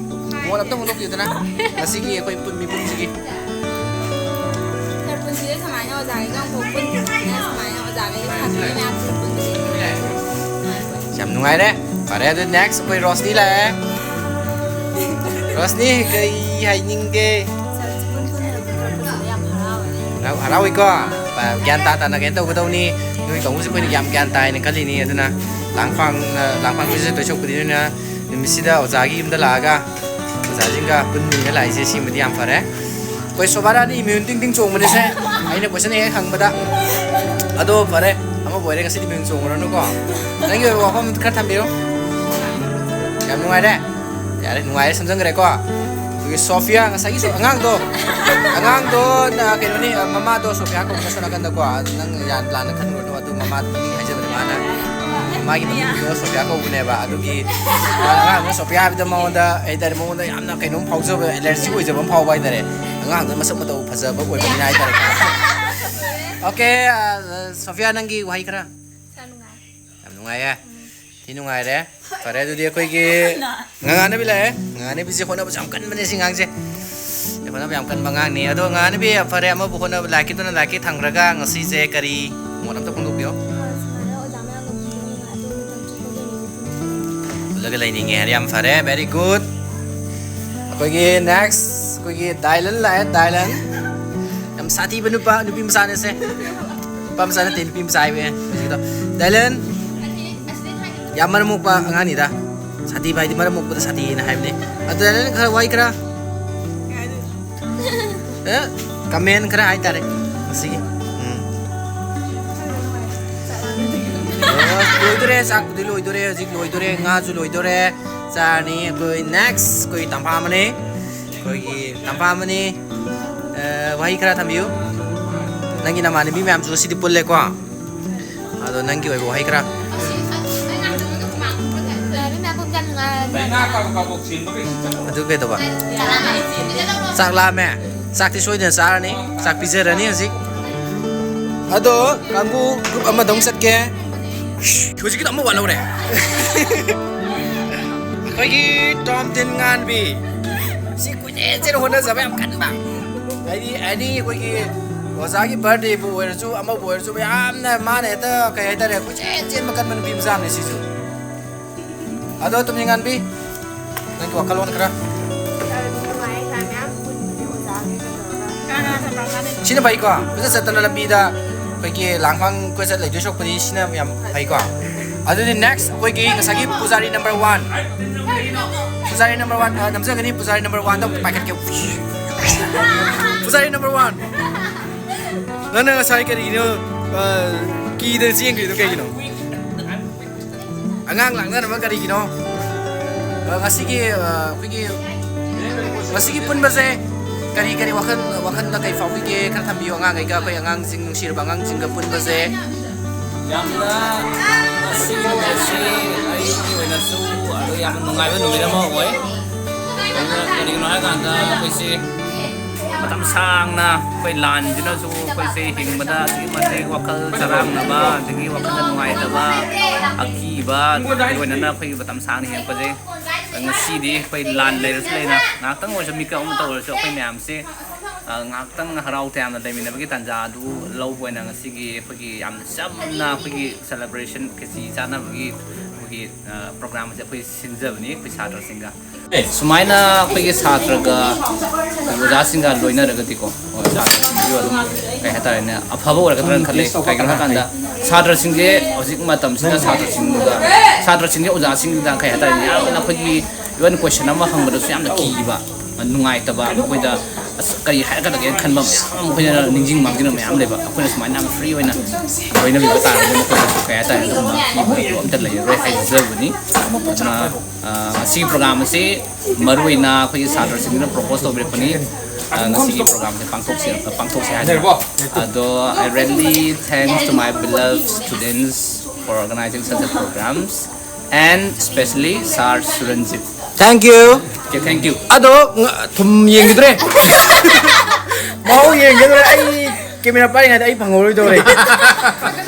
ꯃꯣꯠ ꯑꯝꯇ ꯐꯣꯡꯗꯣꯛꯄꯤꯌꯨꯗꯅ ꯉꯁꯤꯒꯤ ꯑꯩꯈꯣꯏ ꯄꯨꯟ-, ꯃꯤꯄꯨꯝꯁꯤꯒꯤ꯫ ꯁꯥꯔ, ꯄꯨꯟꯁꯤꯗ ꯁꯨꯃꯥꯏꯅ ꯑꯣꯖꯥꯒꯤꯒ ꯑꯃꯨꯛ ꯄꯨꯟꯗ꯭ꯔꯤꯕꯅꯤꯅ ꯁꯨꯃꯥꯏꯅ ꯑꯣꯖꯥꯒ ꯁꯥꯇ꯭ꯔ ꯃꯌꯥꯝ ꯄꯨꯟꯕꯁꯦ ꯌꯥꯝ ꯅꯨꯡꯉꯥꯏꯔꯦ꯫ ꯐꯔꯦ, ꯑꯗꯨ next ꯑꯩꯈꯣꯏ ꯔꯣꯁꯅꯤ ꯂꯥꯛꯑꯦ꯫ ꯔꯣꯁꯅꯤ, ꯀꯩ ꯍꯥꯏꯅꯤꯡꯒꯦ? ꯁꯥꯔ, ꯄꯨꯟ ꯄꯨꯟꯅ ꯄꯨꯟꯊꯣꯔꯛꯄꯁꯤꯗ ꯌꯥꯝ ꯍꯔꯥꯎꯋꯦ꯫ ꯍꯔꯥꯎ-, ꯍꯔꯥꯎꯏꯀꯣ? ꯒ꯭ꯌꯥꯟ ꯇꯥ ꯇꯥꯅ ꯀꯩꯅꯣ ꯇꯧꯒꯗꯧꯅꯤ꯫ ꯅꯣꯏ ꯀꯥꯡꯕꯨꯁꯦ ꯑꯩꯈꯣꯏꯅ ꯌꯥꯝ ꯒ꯭ꯌꯥꯟ ꯇꯥꯏꯅ ꯈꯜꯂꯤꯅꯤ꯫ ꯑꯗꯨꯅ ꯂꯥꯡꯐꯥꯡ, ꯂꯥꯡꯐꯥꯡ ꯀꯣꯏꯆꯠ ꯆꯠꯇꯣꯏ ꯁꯔꯨꯛꯄꯨꯗꯤ ꯅꯣꯏꯅ ꯅꯨꯃꯤꯠꯁꯤꯗ ꯑꯣꯖꯥꯒꯤ ꯌꯨꯝꯗ ꯂꯥꯛꯑꯒ ꯑꯣꯖꯥꯁꯤꯡꯒ ꯄꯨꯟꯃꯤꯟꯅ ꯂꯥꯛꯏꯁꯦ ꯁꯤꯃꯗꯤ ꯌꯥꯝ ꯐꯔꯦ꯫ ꯑꯩꯈꯣꯏ ꯁꯣꯚꯥꯔꯥꯅꯤ ꯏꯃ꯭ꯌꯨꯟ ꯇꯤꯡ ꯇꯤꯡ ꯆꯣꯡꯕꯅꯤꯁꯦ, ꯑꯩꯅ ꯀꯣꯏꯁꯟ ꯍꯦꯛ ꯍꯪꯕꯗ꯫ ꯑꯗꯣ ꯐꯔꯦ, ꯑꯃꯕꯨ ꯑꯣꯏꯔꯦ, ꯉꯁꯤꯗꯤ ꯏꯃ꯭ꯌꯨꯟ ꯆꯣꯡꯉꯨꯔꯅꯨꯀꯣ꯫ ꯅꯪꯒꯤ ꯑꯣꯏꯕ ꯋꯥꯐꯝ ꯈꯔ ꯊꯝꯕꯤꯔꯣ꯫ ꯌꯥꯝ ꯅꯨꯡꯉꯥꯏꯔꯦ? ꯌꯥꯔꯦ, ꯅꯨꯡꯉꯥꯏꯔꯦ, ꯁꯝꯖꯟꯈ꯭ꯔꯦꯀꯣ꯫ ꯑꯩꯈꯣꯏꯒꯤ ꯁꯣꯐꯤꯌꯥ, ꯉꯁꯥꯏꯒꯤ ꯁꯣ-, ꯑꯉꯥꯡꯗꯣ, ꯑꯉꯥꯡꯗꯣ, ꯅ-, ꯀꯩꯅꯣꯅꯤ, ꯃꯃꯥꯗꯣ ꯁꯣꯐꯤꯌꯥ ꯀꯧꯕꯅꯦ ꯁꯣꯝ ꯅꯥꯀꯟꯗꯀꯣ꯫ ꯅꯪ ꯌꯥꯝ ꯂꯥꯟꯅ ꯈꯟꯒꯅꯨ ꯑꯗꯨ꯫ ꯃꯃꯥꯗꯨ ꯃꯃꯤꯡ ꯍꯥꯏꯖꯕꯅꯦ ꯃꯥꯅ꯫ ꯃꯥꯒꯤ ꯃꯃꯤꯡꯗꯣ ꯁꯣꯐꯤꯌꯥ ꯀꯧꯕꯅꯦꯕ꯫ ꯑꯗꯨꯒꯤ ꯑꯉꯥꯡꯗꯣ ꯁꯣꯐꯤꯌꯥ ꯍꯥꯏꯕꯗ ꯃꯉꯣꯟꯗ ꯀꯩ ꯍꯥꯏꯇꯥꯔꯦ, ꯃꯉꯣꯟꯗ ꯌꯥꯝꯅ ꯀꯩꯅꯣꯝ ꯐꯥꯎꯖꯕ, ꯑꯦꯂꯔꯖꯤ ꯑꯣꯏꯖꯕ ꯑꯃ ꯐꯥꯎꯕ ꯍꯥꯏꯇꯥꯔꯦ꯫ ꯑꯉꯥꯡꯗꯣ ꯃꯁꯛ ꯃꯇꯧ ꯐꯖꯕ ꯑꯣꯏꯕꯅꯤꯅ ꯍꯥꯏꯇꯥꯔꯦ꯫ ꯑꯣꯀꯦ, ꯑ, ꯁꯣꯐꯤꯌꯥ, ꯅꯪꯒꯤ ꯋꯥꯍꯩ ꯈꯔ꯫ ꯌꯥꯝ ꯅꯨꯡꯉꯥꯏ꯫ ꯌꯥꯝ ꯅꯨꯡꯉꯥꯏꯌꯦ? ꯊꯤ ꯅꯨꯡꯉꯥꯏꯔꯦ꯫ ꯐꯔꯦ, ꯑꯗꯨꯗꯤ ꯑꯩꯈꯣꯏꯒꯤ ꯉꯥꯉꯥꯅꯕꯤ ꯂꯥꯛꯑꯦ꯫ ꯉꯥꯉꯥꯅꯕꯤꯁꯦ ꯍꯣꯠꯅꯕꯁꯦ ꯌꯥꯝ ꯀꯟꯕꯅꯦ ꯁꯤ ꯑꯉꯥꯡꯁꯦ꯫ ꯍꯣꯠꯅꯕ ꯌꯥꯝ ꯀꯟꯕ ꯑꯉꯥꯡꯅꯤ꯫ ꯑꯗꯣ ꯉꯥꯉꯥꯅꯕꯤ, ꯐꯔꯦ, ꯑꯃꯕꯨ ꯍꯣꯠꯅꯕ, ꯂꯥꯏꯔꯤꯛꯀꯤꯗꯨꯅ ꯂꯥꯏꯔꯤꯛꯀꯤ ꯊꯝꯈ꯭ꯔꯒ ꯉꯁꯤꯁꯦ ꯀꯔꯤ ꯃꯣꯠ ꯑꯝꯇ ꯐꯣꯡꯗꯣꯛꯄꯤꯌꯣ꯫ ꯑ, ꯁꯨꯃꯥꯏꯅ ꯑꯣꯖꯥ ꯃꯌꯥꯝꯒ ꯄꯨꯜꯂꯒ ꯅꯨꯡꯉꯥꯏ, ꯑꯇꯣꯞꯄ ꯃꯇꯝꯁꯨ ꯄꯨꯜꯂꯒ ꯂꯩꯅꯤꯡꯉꯤ꯫ ꯄꯨꯜꯂꯒ ꯂꯩꯅꯤꯡꯉꯦ ꯍꯥꯏꯔꯦ, ꯌꯥꯝ ꯐꯔꯦ, very good꯫ ꯑꯩꯈꯣꯏꯒꯤ next, ꯑꯩꯈꯣꯏꯒꯤ ꯗꯥꯏꯂꯟ ꯂꯥꯛꯑꯦ, ꯗꯥꯏꯂꯟ꯫ ꯌꯥꯝ ꯁꯥꯊꯤꯕ ꯅꯨꯄꯥ, ꯅꯨꯄꯤ ꯃꯆꯥꯅꯦꯁꯦ꯫ ꯅꯨꯄꯥ ꯃꯆꯥ ꯅꯠꯇꯦ, ꯅꯨꯄꯤ ꯃꯆꯥ ꯍꯥꯏꯕ ꯍꯧꯖꯤꯛꯀꯤꯗꯣ꯫ ꯗꯥꯏꯂꯟ, ꯌꯥꯝ ꯃꯔꯝ ꯃꯣꯛꯄ ꯑꯉꯥꯡꯅꯤꯗ꯫ ꯁꯥꯊꯤꯕ ꯍꯥꯏꯗꯤ ꯃꯔꯝ ꯃꯣꯛꯄꯗ ꯁꯥꯊꯤꯅ ꯍꯥꯏꯕꯅꯦ꯫ ꯑꯗꯨ ꯗꯥꯏꯂꯟ, ꯈꯔ ꯋꯥꯍꯩ ꯈꯔ, ꯑꯦ, comment ꯈꯔ ꯍꯥꯏꯇꯥꯔꯦ ꯉꯁꯤꯒꯤ꯫ ꯎꯝ꯫ ꯑꯣ, ꯂꯣꯏꯗꯣꯔꯦ, ꯆꯥꯛꯄꯨꯗꯤ ꯂꯣꯏꯗꯣꯔꯦ, ꯍꯧꯖꯤꯛ ꯂꯣꯏꯗꯣꯔꯦ, ꯉꯥꯁꯨ ꯂꯣꯏꯗꯣꯔꯦ꯫ ꯆꯥꯔꯅꯤ ꯑꯩꯈꯣꯏ꯫ Next ꯑꯩꯈꯣꯏ ꯇꯝꯐꯥ ꯑꯃꯅꯤ, ꯑꯩꯈꯣꯏꯒꯤ ꯇꯝꯐꯥ ꯑꯃꯅꯤ꯫ ꯑ, ꯋꯥꯍꯩ ꯈꯔ ꯊꯝꯕꯤꯌꯨ꯫ ꯅꯪꯒꯤ ꯅꯃꯥꯟꯅꯕꯤ ꯃꯌꯥꯝꯁꯨ ꯉꯁꯤꯗꯤ ꯄꯨꯜꯂꯦꯀꯣ꯫ ꯑꯗꯣ ꯅꯪꯒꯤ ꯑꯣꯏꯕ ꯋꯥꯍꯩ ꯈꯔ꯫ ꯂꯥꯏꯔꯤꯛ ꯃꯌꯥꯝ ꯄꯨꯝꯖꯥ ꯅꯨꯡꯉꯥꯏꯔꯗꯤ꯫ ꯑꯗꯨ ꯀꯩꯗꯧꯕ? ꯆꯥꯛ ꯂꯥꯝꯃꯦ꯫ ꯆꯥꯛꯇꯤ ꯁꯣꯏꯗꯅ ꯆꯥꯔꯅꯤ꯫ ꯆꯥꯛ ꯄꯤꯖꯔꯅꯤ ꯍꯧꯖꯤꯛ꯫ ꯑꯗꯣ ꯀꯥꯡꯕꯨ group ꯑꯃꯗ ꯑꯃꯨꯛ ꯆꯠꯀꯦ꯫ ꯍꯧꯖꯤꯛꯀꯤꯗꯣ ꯑꯃ ꯋꯥꯠꯍꯧꯔꯦ꯫ ꯑꯩꯈꯣꯏꯒꯤ ꯇꯣꯝꯊꯤꯟ ꯉꯥꯟꯕꯤ꯫ ꯁꯤ ꯀꯨꯏꯆꯦꯟ ꯆꯦꯟ ꯍꯣꯠꯅꯖꯕ ꯌꯥꯝ ꯀꯟꯕ꯫ ꯍꯥꯏꯗꯤ ꯑꯦꯅꯤ ꯑꯩꯈꯣꯏꯒꯤ ꯑꯣꯖꯥꯒꯤ birthdayꯕꯨ ꯑꯣꯏꯔꯁꯨ ꯑꯃꯕꯨ ꯑꯣꯏꯔꯁꯨ ꯌꯥꯝꯅ ꯃꯥꯅ ꯍꯦꯛꯇ ꯀꯩ ꯍꯥꯏꯇꯥꯔꯦ, ꯀꯣꯏꯆꯦꯟ ꯆꯦꯟꯕ ꯀꯟꯕ ꯅꯨꯄꯤ ꯃꯆꯥ ꯑꯃꯅꯤ ꯁꯤꯁꯨ꯫ ꯑꯗꯣ ꯇꯨꯝꯅꯤꯡꯉꯥꯟꯕꯤ, ꯅꯪꯒꯤ ꯋꯥꯈꯜꯂꯣꯟ ꯈꯔ꯫ ꯅꯨꯡꯉꯥꯏ, ꯁꯨꯃꯥꯏ ꯃꯌꯥꯝ ꯄꯨꯟꯕꯁꯦ ꯑꯣꯖꯥꯈꯩꯒ ꯇꯧꯔꯒ꯫ ꯁꯤꯅ ꯐꯩꯀꯣ? ꯀꯣꯏꯆꯠ ꯆꯠꯇꯅ ꯂꯝꯕꯤꯗ ꯑꯩꯈꯣꯏꯒꯤ ꯂꯥꯡꯐꯥꯡ ꯀꯣꯏꯆꯠ ꯂꯩꯗꯣꯏ ꯁꯔꯨꯛꯄꯨꯗꯤ ꯁꯤꯅ ꯌꯥꯝ ꯐꯩꯀꯣ? ꯑꯗꯨꯗꯤ next ꯑꯩꯈꯣꯏꯒꯤ ꯉꯁꯥꯏꯒꯤ ꯄꯨꯖꯥꯔꯤ number one꯫ ꯄꯨꯖꯥꯔꯤ number one, ꯑ, ꯅꯝꯖꯒꯅꯤ꯫ ꯄꯨꯖꯥꯔꯤ number oneꯗ ꯑꯃꯨꯛ ꯄꯥꯏꯈꯠꯀꯦ꯫ ꯄꯨꯖꯥꯔꯤ number one꯫ ꯅꯪꯅ ꯉꯁꯥꯏ ꯀꯔꯤꯒꯤꯅꯣ, ꯑ, ꯀꯤꯗꯅ ꯆꯦꯟꯈ꯭ꯔꯤꯗꯣ ꯀꯩꯒꯤꯅꯣ? ꯑꯉꯥꯡ ꯂꯥꯡꯅꯅꯕ ꯀꯔꯤꯒꯤꯅꯣ? ꯑ, ꯉꯁꯤꯒꯤ, ꯑ, ꯑꯩꯈꯣꯏꯒꯤ ꯉꯁꯤꯒꯤ ꯄꯨꯟꯕꯁꯦ ꯀꯔꯤ ꯀꯔꯤ ꯋꯥꯈꯜ, ꯋꯥꯈꯜꯗ ꯀꯔꯤ ꯐꯥꯎꯕꯤꯒꯦ? ꯈꯔ ꯊꯝꯕꯤꯌꯨ ꯑꯉꯥꯡꯈꯩꯒ, ꯑꯩꯈꯣꯏ ꯑꯉꯥꯡꯁꯤꯡ, ꯅꯨꯡꯁꯤꯔꯕ ꯑꯉꯥꯡꯁꯤꯡꯒ ꯄꯨꯟꯕꯁꯦ꯫ ꯌꯥꯝꯅ ꯉꯁꯤ ꯅꯨꯃꯤꯠ ꯑꯁꯤ ꯑꯩꯒꯤ ꯑꯣꯏꯅꯁꯨ ꯑꯗꯨ ꯌꯥꯝꯅ ꯅꯨꯡꯉꯥꯏꯕ ꯅꯨꯃꯤꯠ ꯑꯃ ꯑꯣꯏ꯫ ꯑꯗꯨꯅ ꯀꯔꯤꯒꯤꯅꯣ ꯍꯥꯏꯀꯥꯟꯗ ꯑꯩꯈꯣꯏꯁꯦ ꯃꯇꯝ ꯁꯥꯡꯅ ꯑꯩꯈꯣꯏ ꯂꯥꯟꯁꯤꯅꯁꯨ ꯑꯩꯈꯣꯏꯁꯦ ꯍꯤꯡꯕꯗ ꯑꯗꯨꯛꯀꯤ ꯃꯇꯤꯛ ꯋꯥꯈꯜ ꯆꯔꯥꯡꯅꯕ, ꯑꯗꯒꯤ ꯋꯥꯈꯜꯗ ꯅꯨꯡꯉꯥꯏꯇꯕ, ꯑꯀꯤꯕ, ꯂꯣꯏꯅꯅ ꯑꯩꯈꯣꯏꯒꯤ ꯃꯇꯝ ꯁꯥꯡꯅ ꯍꯤꯡꯉꯛꯄꯁꯦ ꯉꯁꯤꯗꯤ ꯑꯩꯈꯣꯏ ꯂꯥꯟ ꯂꯩꯔꯁꯨ ꯂꯩꯅ ꯉꯥꯏꯍꯥꯛꯇꯪ ꯑꯣꯏꯔꯁꯨ ꯃꯤꯀꯞ ꯑꯃ ꯇꯧꯔꯁꯨ ꯑꯩꯈꯣꯏ ꯃꯌꯥꯝꯁꯦ ꯑ, ꯉꯥꯏꯍꯥꯛꯇꯪ ꯍꯔꯥꯎ ꯇꯌꯥꯝꯅ ꯂꯩꯃꯤꯟꯅꯕꯒꯤ ꯇꯥꯟꯖꯥ ꯑꯗꯨ ꯂꯧꯕ ꯑꯣꯏꯅ ꯉꯁꯤꯒꯤ ꯑꯩꯈꯣꯏꯒꯤ ꯌꯥꯝꯅ ꯆꯝꯅ ꯑꯩꯈꯣꯏꯒꯤ celebration ꯈꯦꯆꯤ ꯆꯥꯅꯕꯒꯤ ꯑꯩꯈꯣꯏꯒꯤ, ꯑ, program ꯑꯁꯦ ꯑꯩꯈꯣꯏ ꯁꯤꯟꯖꯕꯅꯤ ꯑꯩꯈꯣꯏ ꯁꯥꯇ꯭ꯔꯁꯤꯡꯒ꯫ ꯁꯨꯃꯥꯏꯅ ꯑꯩꯈꯣꯏꯒꯤ ꯁꯥꯇ꯭ꯔꯒ ꯑꯣꯖꯥꯁꯤꯡꯒ ꯂꯣꯏꯅꯔꯒꯗꯤꯀꯣ, ꯑꯣꯖꯥꯁꯤꯡꯁꯨ ꯑꯗꯨꯝ ꯀꯩ ꯍꯥꯏꯇꯥꯔꯦꯅꯦ, ꯑꯐꯕ ꯑꯣꯏꯔꯛꯀꯗ꯭ꯔꯥꯅ ꯈꯜꯂꯤ꯫ ꯀꯩꯒꯤꯅꯣ ꯍꯥꯏꯀꯥꯟꯗ ꯁꯥꯇ꯭ꯔꯁꯤꯡꯁꯦ ꯍꯧꯖꯤꯛ ꯃꯇꯝꯁꯤꯗ ꯁꯥꯇ꯭ꯔꯁꯤꯡꯗ, ꯁꯥꯇ꯭ꯔꯁꯤꯡꯁꯦ ꯑꯣꯖꯥꯁꯤꯡꯗ ꯀꯩ ꯍꯥꯏꯇꯥꯔꯦꯅꯦ, ꯌꯥꯝꯅ ꯑꯩꯈꯣꯏꯒꯤ even question ꯑꯃ ꯍꯪꯕꯗꯁꯨ ꯌꯥꯝꯅ ꯀꯤꯕ, ꯅꯨꯡꯉꯥꯏꯇꯕ, ꯃꯈꯣꯏꯗ ꯑꯁ ꯀꯔꯤ ꯍꯥꯏꯔꯛꯀꯗꯒꯦꯅ ꯈꯟꯕ ꯃꯌꯥꯝ ꯑꯃ, ꯑꯩꯈꯣꯏꯅ ꯅꯤꯡꯁꯤꯡ ꯃꯥꯡꯖꯤꯟꯕ ꯃꯌꯥꯝ ꯂꯩꯕ꯫ ꯑꯩꯈꯣꯏꯅ ꯁꯨꯃꯥꯏꯅ ꯌꯥꯝ free ꯑꯣꯏꯅ ꯂꯣꯏꯅꯕꯤꯕ ꯇꯥꯔꯒꯗꯤ ꯃꯈꯣꯏꯗꯁꯨ ꯀꯩ ꯍꯥꯏꯇꯥꯔꯦ, ꯑꯗꯨꯒꯨꯝꯕ ꯀꯤꯕ ꯈꯣꯠꯄ ꯑꯝꯇ ꯂꯩꯔꯔꯣꯏ ꯍꯥꯏꯖꯕꯅꯤ꯫ ꯑꯗꯨꯅ, ꯑ, ꯉꯁꯤꯒꯤ program ꯑꯁꯤ ꯃꯔꯨꯑꯣꯏꯅ ꯑꯩꯈꯣꯏꯒꯤ ꯁꯥꯇ꯭ꯔꯁꯤꯡꯗꯨꯅ propose ꯇꯧꯕꯤꯔꯛꯄꯅꯤ꯫ ꯑ, ꯉꯁꯤꯒꯤ program ꯁꯦ ꯄꯥꯡꯊꯣꯛꯁꯤ, ꯄꯥꯡꯊꯣꯛꯁꯤ ꯍꯥꯏꯗꯅ꯫ ꯑꯗꯣ I really thanks to my beloved students for organizing such a programs and especially Sir Suranjit. Thank you. Okay, thank you. ꯑꯗꯣ ꯉ-, ꯊꯨꯝ ꯌꯦꯡꯈꯤꯗ꯭ꯔꯦ꯫ ꯃꯍꯥꯎ ꯌꯦꯡꯒꯗ꯭ꯔꯦ꯫ ꯑꯩ camera ꯄꯥꯏꯔꯤꯉꯩꯗ ꯑꯩ ꯐꯪꯍꯧꯔꯣꯏꯗꯧꯔꯦ꯫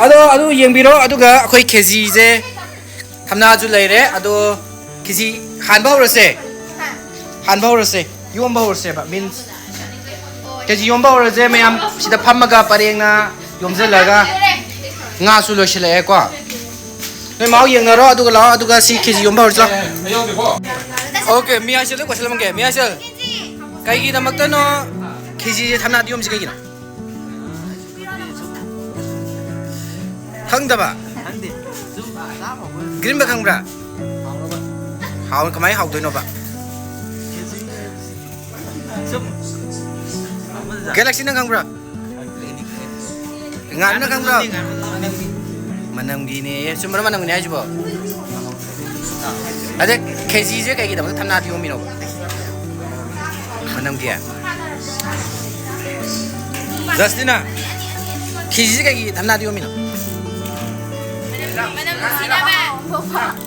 ꯑꯗꯣ ꯑꯗꯨ ꯌꯦꯡꯕꯤꯔꯣ, ꯑꯗꯨꯒ ꯑꯩꯈꯣꯏ ꯈꯦꯆꯤꯁꯦ ꯊꯝꯅꯥꯁꯨ ꯂꯩꯔꯦ꯫ ꯑꯗꯣ ꯈꯦꯆꯤ ꯍꯥꯟꯕ ꯍꯧꯔꯁꯦ꯫ ꯍꯥꯟꯕ ꯍꯧꯔꯁꯦ꯫ ꯌꯣꯝꯕ ꯍꯧꯔꯁꯦꯕ, means ꯈꯦꯆꯤ ꯌꯣꯝꯕ ꯍꯧꯔꯁꯦ ꯃꯌꯥꯝ꯫ ꯁꯤꯗ ꯐꯝꯃꯒ ꯄꯔꯦꯡꯅ ꯌꯣꯝꯁꯤꯜꯂꯒ꯫ ꯉꯥꯁꯨ ꯂꯣꯏꯁꯤꯜꯂꯛꯑꯦꯀꯣ꯫ ꯅꯣꯏ ꯃꯍꯥꯎ ꯌꯦꯡꯅꯔꯣ, ꯑꯗꯨꯒ ꯂꯥꯛꯑꯣ, ꯑꯗꯨꯒ ꯁꯤ ꯈꯦꯆꯤ ꯌꯣꯝꯕ ꯍꯧꯔꯁꯤ ꯂꯥꯛꯑꯣ꯫ Okay, ꯃꯤꯌꯥꯁꯦꯜꯗ question ꯑꯃ ꯍꯪꯒꯦ꯫ ꯃꯤꯌꯥꯁꯦꯜ, ꯀꯩꯒꯤꯗꯃꯛꯇꯅꯣ ꯈꯦꯆꯤꯁꯦ ꯊꯝꯅꯥꯗ ꯌꯣꯝꯁꯤ ꯀꯩꯒꯤꯅꯣ? ꯈꯪꯗꯕ? ꯈꯪꯗꯦ꯫ ꯁꯨꯝ ꯆꯥꯕ ꯍꯧꯕ꯫ Green ꯕꯦꯜ ꯈꯪꯕ꯭ꯔꯥ? ꯍꯥꯎꯔꯕ? ꯍꯥꯎ-, ꯀꯃꯥꯏꯅ ꯍꯥꯎꯗꯣꯏꯅꯣꯕ? ꯁꯨꯝ ꯑꯃꯗ꯫ Galaxy ꯅꯪ ꯈꯪꯕ꯭ꯔꯥ? ꯉꯥꯟꯕꯅ ꯈꯪꯕ꯭ꯔꯣ? ꯉꯥꯟꯕꯅ ꯈꯪꯕ꯭ꯔꯣ? ꯃꯅꯝꯒꯤꯅꯦꯌꯦ꯫ ꯆꯨꯝꯕ꯭ꯔꯣ ꯃꯅꯝꯒꯤꯅꯦ ꯍꯥꯏꯁꯤꯕꯣ? ꯑꯗ ꯈꯦꯆꯤꯁꯦ ꯀꯩꯒꯤꯗꯃꯛꯇ ꯊꯝꯅꯥꯗ ꯌꯣꯝꯃꯤꯅꯣꯕ? ꯃꯅꯝꯒꯤ? ꯖꯁꯇꯤꯅ, ꯈꯦꯆꯤꯁꯦ ꯀꯩꯒꯤ ꯊꯝꯅꯥꯗ ꯌꯣꯝꯃꯤꯅꯣ? ꯃꯅꯝ ꯅꯨꯡꯁꯤꯅꯕ꯫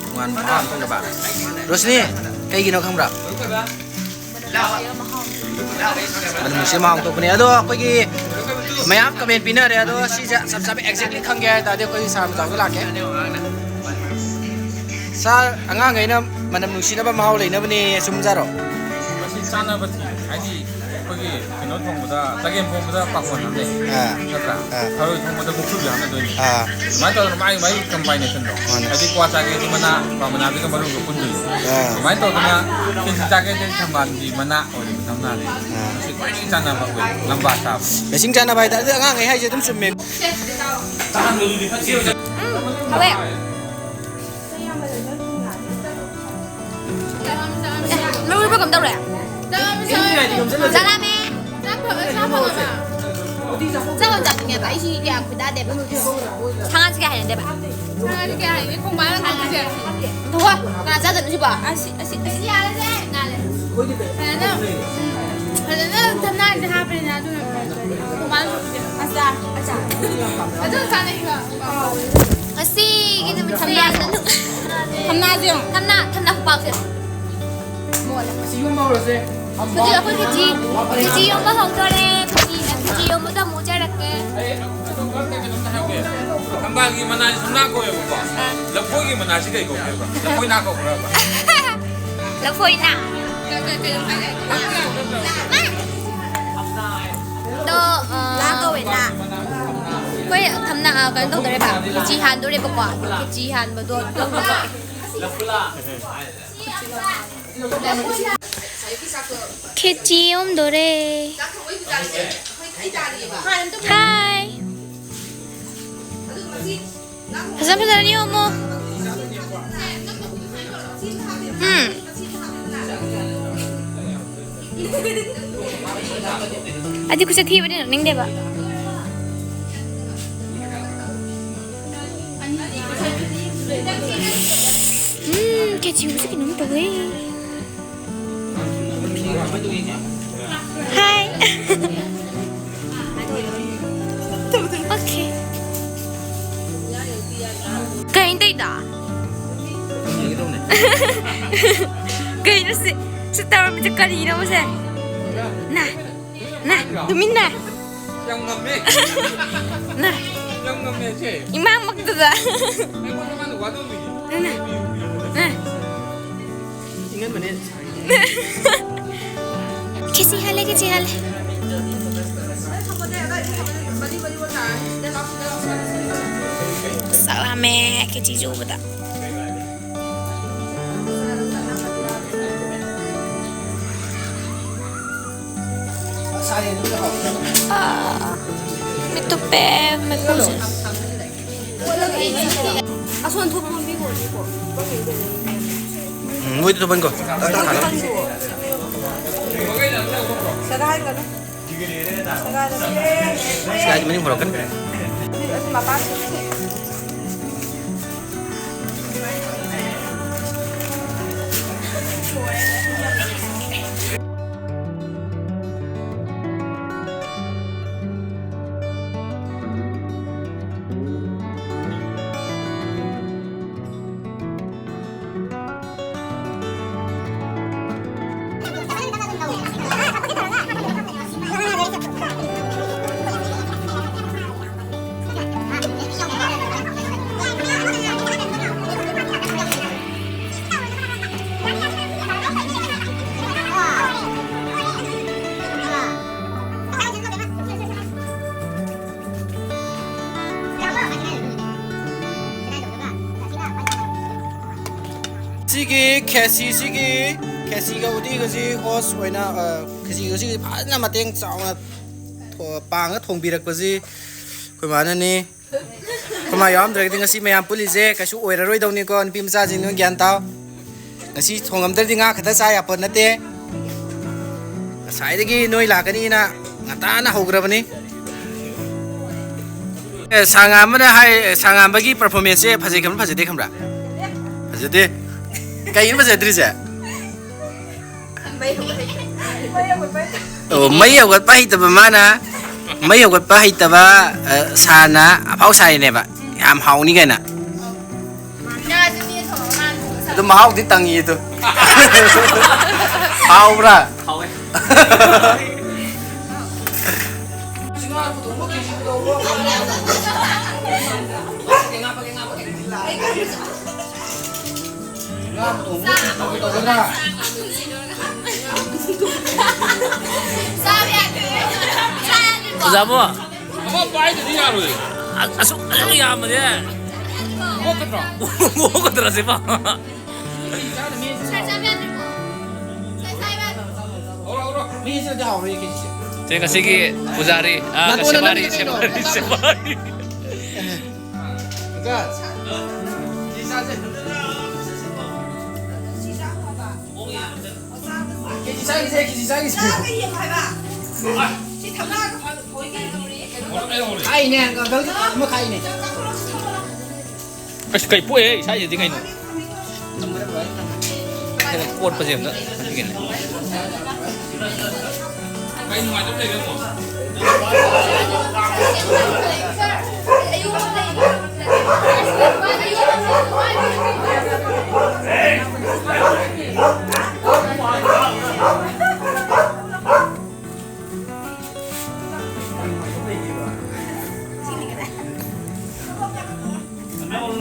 ꯇꯣꯉꯥꯟꯕ ꯃꯍꯥꯎ ꯑꯃ ꯊꯣꯛꯅꯕ꯫ ꯔꯣꯁꯅꯤ, ꯀꯩꯒꯤꯅꯣ ꯈꯪꯕ꯭ꯔꯥ? ꯃꯅꯝ ꯅꯨꯡꯁꯤ ꯃꯍꯥꯎ ꯊꯣꯛꯄꯅꯦ꯫ ꯑꯗꯣ ꯑꯩꯈꯣꯏꯒꯤ ꯃꯌꯥꯝ ꯀꯃꯦꯟ ꯄꯤꯅꯔꯦ꯫ ꯑꯗꯣ ꯁꯤꯁꯦ ꯆꯞ ꯆꯥꯕ exactly ꯈꯪꯒꯦ ꯍꯥꯏ ꯇꯥꯔꯗꯤ ꯑꯩꯈꯣꯏ ꯁꯥꯔ ꯃꯖꯥꯎꯗ ꯂꯥꯛꯀꯦ꯫ ꯁꯥꯔ, ꯑꯉꯥꯡꯈꯩꯅ ꯃꯅꯝ ꯅꯨꯡꯁꯤꯅꯕ ꯃꯍꯥꯎ ꯂꯩꯅꯕꯅꯦ, ꯆꯨꯝꯖꯥꯔꯣ? ꯃꯁꯤ ꯆꯥꯅꯕ ꯊꯤ-, ꯍꯥꯏꯗꯤ ꯑꯩꯈꯣꯏꯒꯤ ꯀꯩꯅꯣ ꯊꯣꯡꯕꯗ, ꯆꯒꯦꯝ ꯄꯣꯝꯕꯗ ꯄꯥꯛꯐꯣꯟ ꯍꯥꯞꯅꯩ꯫ ꯑꯥ꯫ ꯅꯠꯇ꯭ꯔꯥ? ꯑꯥ꯫ ꯊꯔꯣꯏ ꯊꯣꯡꯕꯗ ꯃꯨꯛꯊ꯭ꯔꯨꯕꯤ ꯍꯥꯞꯅꯗꯣꯏꯅꯤ꯫ ꯑꯥ꯫ ꯑꯗꯨꯃꯥꯏꯅ ꯇꯧꯗꯅ ꯃꯥꯏ ꯃꯥꯏ combination ꯗꯣ꯫ ꯃꯥꯅꯦ꯫ ꯍꯥꯏꯗꯤ ꯀ꯭ꯋꯥ ꯆꯥꯒꯦꯗꯤ ꯃꯅꯥ, ꯀ꯭ꯋꯥ ꯃꯅꯥꯗꯨꯒ ꯃꯔꯨꯒ ꯄꯨꯟꯗꯣꯏꯅꯤ꯫ ꯑꯥ꯫ ꯑꯗꯨꯃꯥꯏꯅ ꯇꯧꯗꯅ ꯈꯦꯆꯤ ꯆꯥꯒꯦꯗꯤ ꯊꯝꯕꯥꯜꯒꯤ ꯃꯅꯥ ꯑꯣꯏꯔꯤꯕ ꯊꯝꯅꯥꯗꯤ꯫ ꯑꯥ꯫ ꯃꯁꯤ ꯈ꯭ꯋꯥꯏꯗꯒꯤ ꯆꯥꯟꯅꯕ ꯑꯣꯏ, ꯂꯝꯕꯥ ꯁꯥꯕ꯫ Matching ꯆꯥꯟꯅꯕ ꯍꯥꯏꯇꯥꯔꯦ꯫ ꯑꯗꯨ ꯑꯉꯥꯡꯈꯩ ꯍꯥꯏꯁꯦ ꯑꯗꯨꯝ ꯆꯨꯝꯃꯦ꯫ ꯎꯝ, ꯍꯥꯎꯋꯦ꯫ ꯂꯣꯏꯔꯕ ꯀꯝ ꯇꯧꯔꯦ? ꯆꯥꯔꯝꯃꯦ꯫ ꯆꯥꯛ ꯐꯪ-, ꯆꯥꯛ ꯐꯪꯉꯕ? ꯆꯥꯛ ꯌꯥꯝ ꯆꯥꯅꯤꯡꯉꯦꯕ꯫ ꯑꯩꯁꯤ ꯀꯌꯥ ꯈꯣꯏꯗꯥꯗꯦꯕ꯫ ꯁꯥ ꯉꯥꯁꯦ ꯀꯌꯥ ꯍꯩꯅꯗꯦꯕ꯫ ꯁꯥ ꯉꯥꯁꯦ ꯀꯌꯥ ꯍꯩꯅꯗꯦ꯫ ꯈꯣꯡꯕꯥꯟ ꯂꯝ ꯆꯠꯄꯁꯦ꯫ ꯊꯣꯛꯑꯣ꯫ ꯀꯅꯥ ꯆꯥꯗꯣꯏꯅꯣ ꯁꯤꯕꯣ? ꯑꯁꯤ, ꯑꯁꯤ, ꯑꯁꯤ ꯌꯥꯔꯦꯁꯦ꯫ ꯅꯥꯜꯂꯦ꯫ ꯐꯖꯅ, ꯎꯝ, ꯐꯖꯅ ꯊꯝꯅꯥꯁꯦ ꯍꯥꯞꯄꯅꯤꯅ ꯑꯗꯨꯅ ꯐꯔꯦ꯫ ꯈꯣꯡꯕꯥꯟ ꯆꯠꯄꯁꯦ꯫ ꯑꯆꯥ, ꯑꯆꯥ꯫ ꯑꯗꯨ ꯆꯥꯅꯩꯀꯣ꯫ ꯉꯁꯤꯒꯤ ꯅꯨꯃꯤꯠꯁꯦ ꯊꯝꯅꯥꯁꯦ ꯌꯥꯝꯅ ꯅꯨꯡ-, ꯊꯝꯅꯥꯁꯦ ꯌꯦꯡꯉꯣ꯫ ꯊꯝꯅꯥ, ꯊꯝꯅꯥ ꯈꯨꯄꯥꯛꯁꯦ꯫ ꯃꯣꯠꯂꯦ꯫ ꯑꯁꯤ ꯌꯣꯝꯕ ꯍꯧꯔꯁꯦ꯫ ꯍꯧꯖꯤꯛ ꯑꯩꯈꯣꯏ ꯈꯦꯆꯤ, ꯈꯦꯆꯤ ꯌꯣꯝꯕ ꯍꯧꯗꯣꯔꯦ꯫ ꯈꯦꯆꯤ, ꯈꯦꯆꯤ ꯌꯣꯝꯕꯗꯣ ꯑꯃꯨꯛ ꯆꯥꯔꯛꯀꯦ꯫ ꯑꯩ ꯀꯩꯅꯣꯝꯇ ꯍꯥꯏꯍꯧꯒꯦ꯫ ꯊꯝꯕꯥꯜꯒꯤ ꯃꯅꯥꯁꯦ ꯁꯨꯝꯅꯥ ꯀꯧꯋꯦꯕꯀꯣ꯫ ꯑꯥ꯫ ꯂꯐꯣꯏꯒꯤ ꯃꯅꯥꯁꯤ ꯀꯩ ꯀꯧꯒꯦꯕ? ꯂꯐꯣꯏꯅꯥ ꯀꯧꯕ꯭ꯔꯕ? ꯂꯐꯣꯏꯅꯥ꯫ ꯑꯗꯣ, ꯑ, ꯂꯥ ꯀꯧꯋꯦ, ꯂꯥ꯫ ꯑꯩꯈꯣꯏ ꯊꯝꯅꯥ, ꯑ, ꯀꯩꯅꯣ ꯇꯧꯗꯣꯔꯦꯕ, ꯈꯦꯆꯤ ꯍꯥꯟꯗꯣꯔꯦꯕꯀꯣ꯫ ꯈꯦꯆꯤ ꯍꯥꯟꯕꯗꯣ ꯂꯧꯔꯨꯔꯒꯦ꯫ ꯈꯦꯆꯤ ꯌꯣꯝꯗꯣꯔꯦ꯫ ꯍꯥꯏ꯫ ꯐꯖ ꯐꯖꯅ ꯌꯣꯝꯃꯣ꯫ ꯎꯝ꯫ ꯑꯩꯗꯤ ꯈꯨꯠꯁꯦ ꯊꯤꯕꯅꯤꯅ ꯅꯣꯛꯅꯤꯡꯗꯦꯕ꯫ ꯎꯝ, ꯈꯦꯆꯤ ꯎꯕꯁꯦ ꯀꯩꯅꯣꯝ ꯇꯧꯋꯦ꯫ ꯍꯥꯏ꯫ ꯑꯣꯀꯦ꯫ ꯀꯩꯅꯣ ꯁꯤ? ꯁꯤ ꯇꯧꯔꯝꯃꯤꯁꯦ ꯀꯔꯤꯅꯣ ꯁꯦ? ꯅꯥ, ꯅꯥ, ꯇꯨꯃꯤꯟꯅ꯫ ꯌꯥꯝ ꯉꯝꯃꯦ꯫ ꯅꯥ꯫ ꯌꯥꯝ ꯉꯝꯃꯦ ꯁꯦ꯫ ꯏꯃꯥꯡꯃꯛꯇꯨꯗ꯫ ꯑꯩꯉꯣꯟꯗ ꯃꯥꯅ ꯋꯥꯗꯧꯔꯤꯁꯦ꯫ ꯅꯥ, ꯅꯥ꯫ ꯏꯪꯍꯟꯕꯅꯦ꯫ ꯈꯦꯆꯤ ꯍꯥꯜꯂꯦ, ꯈꯦꯆꯤ ꯍꯥꯜꯂꯦ꯫ ꯆꯥꯛ ꯂꯥꯝꯃꯦ, ꯈꯦꯆꯤꯁꯦ ꯎꯕꯗ꯫ ꯑꯥ, ꯃꯤꯠ ꯇꯨꯞꯄꯦ, ꯃꯩꯈꯨꯁꯦ꯫ ꯑꯁꯣꯟ ꯊꯣꯛꯄ ꯃꯤ ꯑꯣꯏꯔꯗꯤꯀꯣ꯫ ꯎꯝ, ꯃꯣꯏꯗꯤ ꯊꯣꯛꯍꯟꯈꯣ꯫ ꯇꯞ ꯇꯞ ꯊꯥꯜꯂꯣ꯫ ꯁꯦꯒꯥꯏꯒꯅꯨ꯫ ꯁꯦꯒꯥꯏꯔꯗꯤ ꯃꯅꯤꯡ ꯍꯣꯔꯛꯀꯅꯤ꯫ ꯑꯁꯤ ꯃꯄꯥꯟ ꯁꯤꯒꯤ ꯈꯦꯁꯤ, ꯁꯤꯒꯤ ꯈꯦꯁꯤꯒ ꯎꯇꯤꯒꯁꯤ host ꯑꯣꯏꯅ, ꯑ, ꯈꯦꯁꯤꯒꯁꯤ ꯐꯖꯅ ꯃꯇꯦꯡ ꯆꯥꯎꯅ ꯊꯣ-, ꯄꯥꯡꯉ ꯊꯣꯡꯕꯤꯔꯛꯄꯁꯤ ꯑꯩꯈꯣꯏ ꯃꯥꯅꯅꯤ꯫ ꯑꯩꯈꯣꯏ ꯃꯥ ꯌꯥꯎꯔꯝꯗ꯭ꯔꯒꯗꯤ ꯉꯁꯤ ꯃꯌꯥꯝ ꯄꯨꯜꯂꯤꯁꯦ ꯀꯩꯁꯨ ꯑꯣꯏꯔꯔꯣꯏꯗꯧꯅꯤꯀꯣ, ꯅꯨꯄꯤ ꯃꯆꯥꯁꯤꯡ ꯅꯣꯏ ꯒ꯭ꯌꯥꯟ ꯇꯥꯎ꯫ ꯉꯁꯤ ꯊꯣꯡꯉꯝꯗ꯭ꯔꯗꯤ ꯉꯥ ꯈꯛꯇ ꯆꯥ ꯌꯥꯄꯣꯠ ꯅꯠꯇꯦ꯫ ꯉꯁꯥꯏꯗꯒꯤ ꯅꯣꯏ ꯂꯥꯛꯀꯅꯤꯅ ꯉꯟꯇꯥꯅ ꯍꯧꯈ꯭ꯔꯕꯅꯤ꯫ ꯑꯦ, ꯁꯥꯉꯥꯝꯕꯅ ꯍꯥꯏ, ꯁꯥꯉꯥꯝꯕꯒꯤ performance ꯁꯦ ꯐꯖꯩ ꯈꯟꯕ꯭ꯔꯥ, ꯐꯖꯗꯦ ꯈꯟꯕ꯭ꯔꯥ? ꯐꯖꯗꯦ꯫ ꯀꯩꯒꯤꯅꯣ ꯐꯖꯗ꯭ꯔꯤꯁꯦ? ꯑꯣ, ꯃꯩ ꯍꯧꯒꯠꯄ ꯍꯩꯇꯕ ꯃꯥꯅ, ꯃꯩ ꯍꯧꯒꯠꯄ ꯍꯩꯇꯕ, ꯑ, ꯁꯥꯔꯅ ꯑꯐꯥꯎ ꯁꯥꯔꯤꯅꯦꯕ꯫ ꯌꯥꯝ ꯍꯥꯎꯅꯤ ꯀꯥꯏꯅ꯫ ꯑꯗꯨ ꯃꯍꯥꯎꯗꯤ ꯇꯪꯉꯤ ꯑꯗꯨ꯫ ꯍꯥꯎꯕ꯭ꯔꯥ? ꯍꯥꯎꯋꯦ꯫ ꯑꯣꯖꯥꯕꯣ꯫ ꯑꯃ ꯄꯥꯏꯗꯗꯤ ꯌꯥꯔꯣꯏ꯫ ꯑ-, ꯑꯁꯨꯛ, ꯑꯁꯨꯛ ꯌꯥꯝꯕꯁꯦ꯫ ꯑꯣꯛꯀꯗ꯭ꯔꯣ? ꯑꯣꯛꯀꯗ꯭ꯔꯥ ꯁꯤꯕꯣ? ꯁꯥꯔ, ꯆꯥꯕ ꯌꯥꯗ꯭ꯔꯤꯕꯣ? ꯁꯥꯔ, ꯆꯥꯕ ꯌꯥꯗ꯭ꯔꯤꯕꯣ? ꯃꯤꯁꯤꯅꯗꯤ ꯍꯥꯎꯔꯣꯏ ꯀꯦꯖꯤꯁꯦ꯫ ꯁꯦ, ꯉꯁꯤꯒꯤ ꯄꯨꯖꯥꯔꯤ, ꯑ, ꯅꯥꯇꯣꯟꯗ ꯁꯦꯕꯥꯔꯤ, ꯅꯝꯒꯦ ꯀꯩꯅꯣ꯫ ꯁꯦꯕꯥꯔꯤ, ꯁꯦꯕꯥꯔꯤ꯫ ꯑꯣꯖꯥ, ꯀꯦꯖꯤ ꯆꯥꯁꯦ꯫ ꯀꯦꯖꯤ ꯆꯥꯈꯤꯁꯦ, ꯀꯦꯖꯤ ꯆꯥꯈꯤꯁꯦ꯫ ꯆꯥꯕ ꯌꯦꯡꯉꯣ ꯍꯥꯏꯕ꯫ ꯁꯤ ꯊꯝꯅꯥꯗꯣ ꯈꯥꯛꯏꯅꯦ, ꯑꯪꯀꯜ ꯑꯃ ꯈꯥꯛꯏꯅꯦ꯫ ꯑꯁ, ꯀꯩ ꯄꯣꯛꯑꯦ ꯏꯁꯥꯁꯤꯗꯤ ꯀꯩꯅꯣ? ꯀꯣꯠꯄꯁꯦ ꯑꯝꯇ ꯈꯟꯕꯤꯒꯦꯅꯦ꯫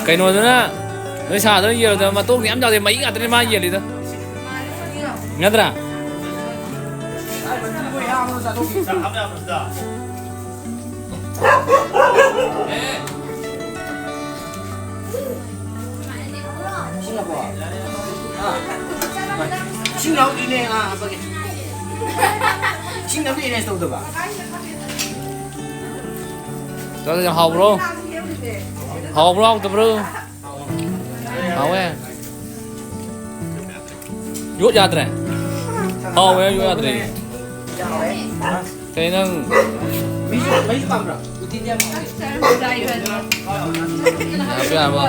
ꯀꯩꯅꯣꯗꯨꯅ ꯅꯣꯏ ꯁꯥꯗꯨꯅ ꯌꯦꯜꯂꯨꯗ ꯃꯇꯣꯡꯗꯤ ꯌꯥꯝ ꯌꯥꯎꯗꯦ, ꯃꯍꯤ ꯉꯥꯛꯇꯅꯦ ꯃꯥ ꯌꯦꯜꯂꯤꯗꯣ꯫ ꯅꯠꯇ꯭ꯔꯥ? ꯏꯁꯤꯡ ꯂꯧꯗꯣꯏꯅꯦ, ꯑꯥ, ꯍꯥꯞꯄꯒꯦ꯫ ꯏꯁꯤꯡ ꯂꯧꯗꯣꯏꯅꯦ, ꯇꯧꯗꯕ꯫ ꯆꯥꯛ ꯌꯥꯝ ꯍꯥꯎꯕ꯭ꯔꯣ? ꯍꯥꯎꯕ꯭ꯔꯣ, ꯍꯥꯎꯇꯕ꯭ꯔꯣ? ꯍꯥꯎꯋꯦ꯫ ꯌꯣꯠ ꯌꯥꯗ꯭ꯔꯦ? ꯍꯥꯎꯋꯦ, ꯌꯣꯠ ꯌꯥꯗ꯭ꯔꯦ꯫ ꯀꯩ ꯅꯪ? ꯃꯤꯁꯨ, ꯃꯤꯁꯨ ꯄꯥꯝꯕ꯭ꯔꯣ? ꯌꯥꯕ ꯌꯥꯕ꯫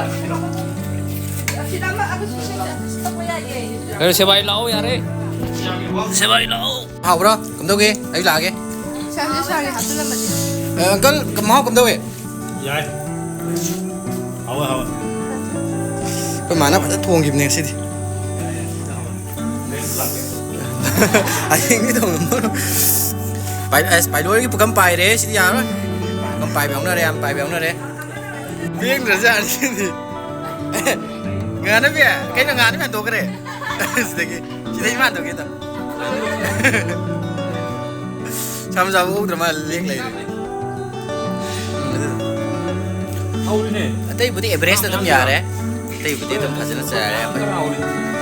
ꯀꯩꯅꯣ, ꯁꯦꯕꯥꯔꯤ ꯂꯥꯛꯑꯣ, ꯌꯥꯔꯦ꯫ ꯁꯦꯕꯥꯔꯤ ꯂꯥꯛꯑꯣ꯫ ꯍꯥꯎꯕ꯭ꯔꯣ? ꯀꯝꯗꯧꯒꯦ? ꯑꯩ ꯂꯥꯛꯑꯒꯦ꯫ ꯁꯥꯔꯁꯦ, ꯁꯥꯔꯒꯦ ꯍꯥꯞꯆꯤꯜꯂꯝꯃꯗꯤ꯫ ꯑ, ꯑꯪꯀꯜ, ꯃꯍꯥꯎ ꯀꯝꯗꯧꯋꯦ? ꯌꯥꯏ꯫ ꯍꯥꯎꯋꯦ, ꯍꯥꯎꯋꯦ꯫ ꯑꯩꯈꯣꯏ ꯃꯥꯅ ꯐꯖꯅ ꯊꯣꯡꯈꯤꯕꯅꯦ ꯉꯁꯤꯗꯤ꯫ ꯍꯌꯦꯡꯗꯤ ꯊꯣꯡꯉꯝꯃꯔꯣꯏ꯫ ꯄꯥꯏ-, ꯑꯁ, ꯄꯥꯏꯂꯣꯏꯒꯤ ꯄꯨꯈꯝ ꯄꯥꯏꯔꯦ꯫ ꯁꯤꯗꯤ ꯌꯥꯔꯣꯏ꯫ ꯄꯨꯈꯝ ꯄꯥꯏꯕ ꯌꯥꯎꯅꯔꯦ, ꯌꯥꯝ ꯄꯥꯏꯕ ꯌꯥꯎꯅꯔꯦ꯫ ꯂꯦꯡꯗ꯭ꯔꯖꯥꯠꯅꯤ ꯁꯤꯗꯤ꯫ ꯉꯥꯅꯕꯤ, ꯀꯩꯅꯣ ꯉꯥꯅꯕꯤ ꯍꯟꯗꯣꯛꯈ꯭ꯔꯦ꯫ ꯁꯤꯗꯒꯤ, ꯁꯤꯗꯩ ꯃꯥꯟꯗꯣꯛꯈꯤꯗ꯫ ꯁꯥ ꯃꯆꯥꯕꯨ ꯎꯗ꯭ꯔ ꯃꯥꯜꯂꯦ, ꯂꯦꯛ ꯂꯩꯔꯦ꯫ ꯍꯧꯔꯤꯅꯦ꯫ ꯑꯇꯩꯕꯨꯗꯤ ꯑꯦꯚꯔꯦꯖꯇ ꯑꯗꯨꯝ ꯌꯥꯔꯦ꯫ ꯑꯇꯩꯕꯨꯗꯤ ꯑꯗꯨꯝ ꯐꯖꯅ ꯆꯥꯔꯦ ꯑꯩꯈꯣꯏ꯫